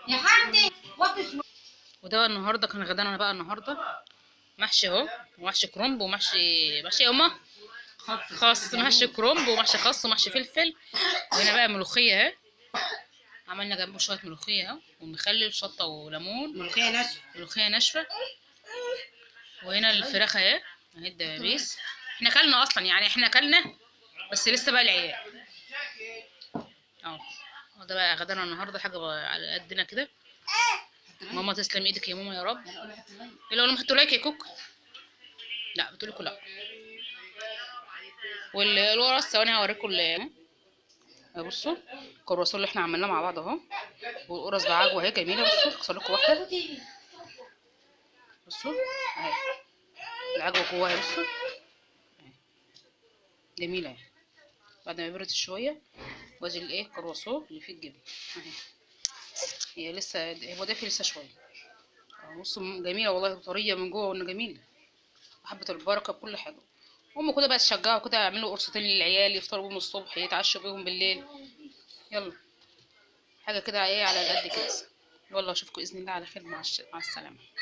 يا حمدي. وده النهارده كان غدانا بقى النهارده محشي اهو، ومحشي كرنب ومحشي محشي يا امه خس، محشي كرنب ومحشي خس ومحشي فلفل. وهنا بقى ملوخية اهي، عملنا جنبه شوية ملوخية اهو، ومخلل شطه وليمون، ملوخية ناشفة، ملوخية ناشفة. وهنا الفراخ اهي، اهي الدبابيس. احنا كلنا اصلا يعني، احنا كلنا بس لسه بقى العيال اهو. ده بقى غدانا النهارده، حاجة على قدنا كده. ماما تسلم ايدك يا ماما يا رب. يلا قولوا حطوا like يا كوك. لا بتقول لكم لا. والورا ثواني هوريكم. بصوا الكرواسون اللي احنا عملناه مع بعض اهو، والقرص بعجوه اهي جميلة. بصوا اكسر لكم واحدة، بصوا اهي العجوه جواها، بصوا اهي جميلة اهي. بعد ما بردت شوية وادي الايه الكرواسون اللي فيه الجبن اهي، هي لسه هو دافي لسه شوية. بصوا جميلة والله، طرية من جوه وانه جميلة، وحبه البركة بكل حاجة. هم كده بقى تشجعوا كده، يعملوا قرصتين للعيال يفطروا بيهم الصبح، يتعشوا بيهم بالليل. يلا حاجة كده ايه على قد كده. والله اشوفكم باذن الله على خير. مع السلامة.